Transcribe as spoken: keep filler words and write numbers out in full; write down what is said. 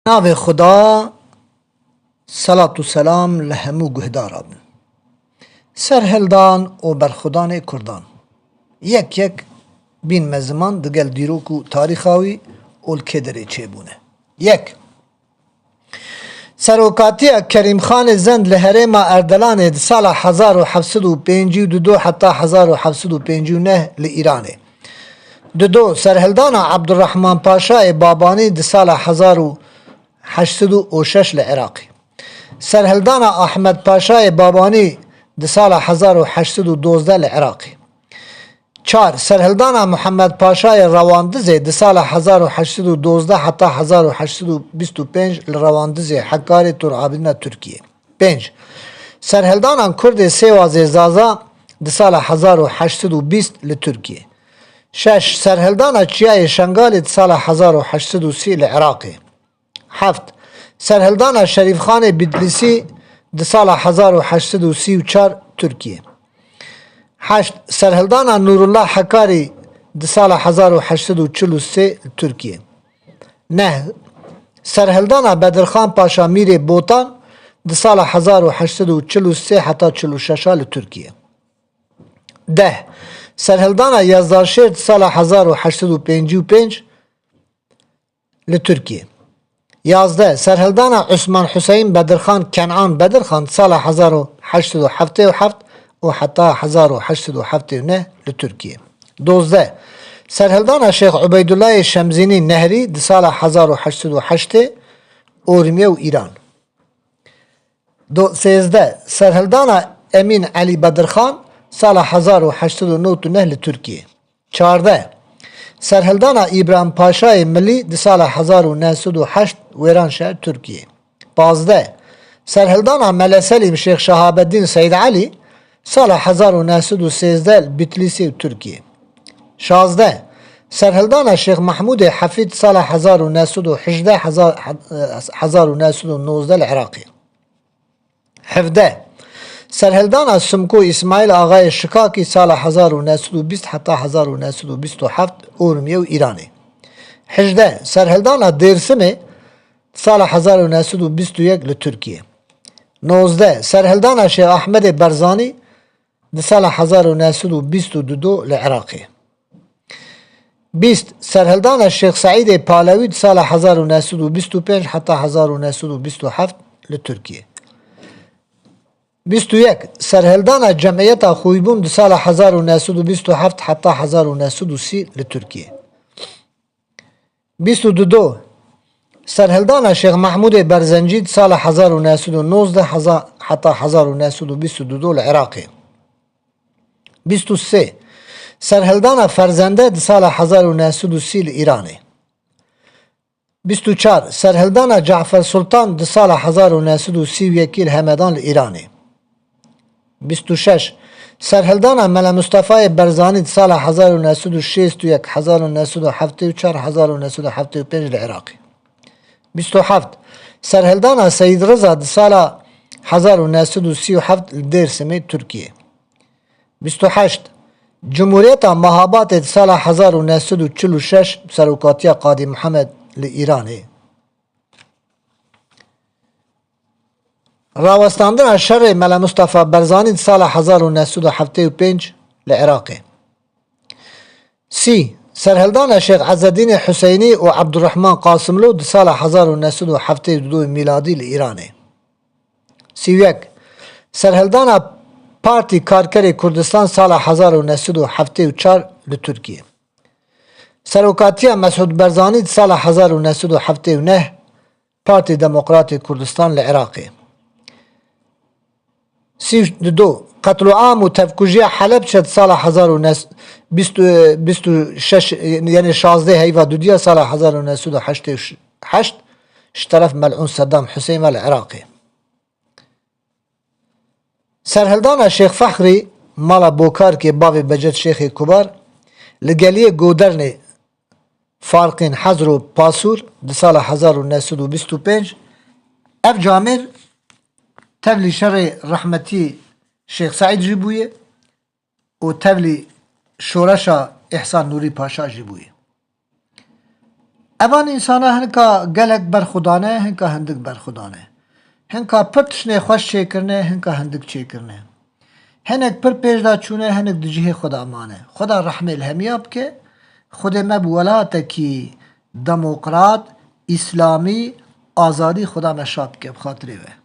Navê Xuda, selat û selam li hemû guhdara bin. Serhildan û berxwedanê Kurdan. Yek yek bînme ziman digel dîrok û tarîxa wî û li kê derê çêbûne. Yek. Serokatiya Kerîmxanê Zend li herêma Erdelanê di sala hezar û heft sed û pêncî û du heta hezar û heft sed û pêncî û neh li Îranê. Dudo, serhildana Abdurrahman Paşayê Babanî di sala hezar û heşt sed û şeş li Iraqê. Serhildana Ahmed Paşayê Babanî di sala hezar û heşt sed û dozdeh li Iraqê. Çar, serhildana Muhammed Paşayê Rewandizê di sala hezar û heşt sed û dozdeh heta hezar û heşt sed û bîst û pênc li Rewandizê Hekarê Tur Abîdina Tirkiyê. Pênc, serhildanan Kurdê Sêwazê Zaza di sala hezar û heşt sed û bîst li Tirkiyê. Şeş, serhildana Çiyayê Şengalê di sala hezar û heşt sed û sî li Iraqê. Heft, serhildana Şerîfxanê Bidlisî di sala hezar û heşt sed û sî û çar Tirkiyê. Heşt, serhildana Nûrullah Hekarî di sala hezar û heşt sed û çil û sê Tirkiyê. Neh, serhildana Bedirxan Paşa Mîrê Botan di sala hezar û heşt sed û çil û sê heta çil û şeş li Tirkiyê. Deh, serhildana Yazdaşêr di sala hezar û heşt sed û pêncî û pênc li Tirkiyê. Yazdeh, serhildana Usman Huseyn Bedirxan Kenan Bedirxan di sala hezar û heşt sed û heftê û heft û heta hezar û heşt sed û heftê û neh li Tirkiyê. Dozdeh, serhildana Şêx Ubeydullahê Şemzînî Nehrî di sala hezar û heşt sed û heştê Urmiye û Îran. Do-, sêzdeh, serhildana Emîn Elî Bedirxan sala hezar û heşt sed û nod û neh li Tirkiyê. Çardeh, serhildana Îbrahim Paşayê Milî di sala hezar û neh sed û heşt Wêranşehir, Tirkiyê. Pazdeh, serhildana Mele Selîm Şêx Şahabeddîn Seyd Elî sala hezar û neh sed û sêzdeh li Bitlîsê û Tirkiyê. Şazdeh, serhildana Şêx Mehmûdê Hefîd sala hezar û neh sed û hejdeh, hezar, hezar û neh sed û nozdeh li Iraqê. Hevdeh, serhildana Simko Îsmaîl Axayê Şikakî sala hezar û neh sed û bîst heta hezar û neh sed û bîst û heft Urmiye û Îranê. Hejdeh, serhildana Dêrsimê sala hezar û neh sed û bîst û yek li Tirkiyê. Nozdeh, serhildana Şêx Ahmedê Berzanî di sala hezar û neh sed û bîst û du li Iraqê. Bîst, serhildana Şêx Seîdê Palewî di sala hezar û neh sed û bîst û pênc heta hezar û neh sed û bîst û heft li Tirkiyê. Bîst û yek, serhildana Cemiyeta Xûybûn di sala hezar û neh sed û bîst û heft heta hezar û neh sed û sî li Tirkiyê. Bîst û du, serhildana Şêx Mehmûdê Berzencî di sala hezar û neh sed û nozdeh heza-, heta hezar û neh sed û bîst û du li Iraqê. Bîst û sê, serhildana Ferzende di sala hezar û neh sed û sî li Îranê. Bîst û çar, serhildana Cafer Sultan di sala hezar û neh sed û sî û yekî li Hemedan li Îranê. Bîst û şeş, serhildana Mele Mustefayê Berzanî di sala hezar û neh sed û şêst û yek, hezar û neh sed û heftê û çar, hezar û neh sed û heftê û pênc li Iraqê. Bîst û heft, serhildana Seyîd Riza di sala hezar û neh sed û sî û heft li Dêrsimê, Tirkiyê. Bîst û heşt, Cumhuriyeta Mahabatê di sala hezar û neh sed û çil û şeş bi serokatiya Qadî Mihemed li Îranê. Rawestandina şerê Mele Mustafa Berzanî di sala hezar û neh sed û heftê û pênc li Iraqê. Sî, serhildana Şêx Ezedînê Huseynî û Ebdurrehman Qasimlo di sala hezar û neh sed û heftê û du mîladî li Îranê. Sî û yek, serhildana Partî Karkerê Kurdistan sala hezar û neh sed û heftê û çar li Tirkiyê. Serokatiya Mesûd Berzanî di sala hezar û neh sed û heftê û neh, Partî Demokratê Kurdistan li Iraqê. Sî û du, qetloam û tevkujiya Helebçe di sala hezar û neh sed, bîst, bîst û şeş, yanî şazdeh heyva dudiya sala hezar û neh sed û heştê û heşt ji teref melûn Sedam Huseyîn ve li Iraqê. Serhildana Şêx Fexrî, mala Bokarkê bavê Becet Şêxê Kubar, li geliyê Godernê Farqîn Hezro Pasûr di sala hezar û neh sed û bîst û pênc, ev camêr tevlî şerê rehmetî Şêx Seîd jî bûye û tevlî şoreşa Îhsan Nûrî Paşa jî bûye. Evan însana hinka gelek berxwedane, hinka hindik berxwedane. Hinka pir tiştê xweş çêkirine, hinka hindik çêkirine. Hinek pir pêş de çûne, hinek di cihê xwe de mane. Xweda rehmê li hemiya bike. Xwedê me bi welatekî demokrat, îslamî, azadî Xweda me şad bike bi xatirê we.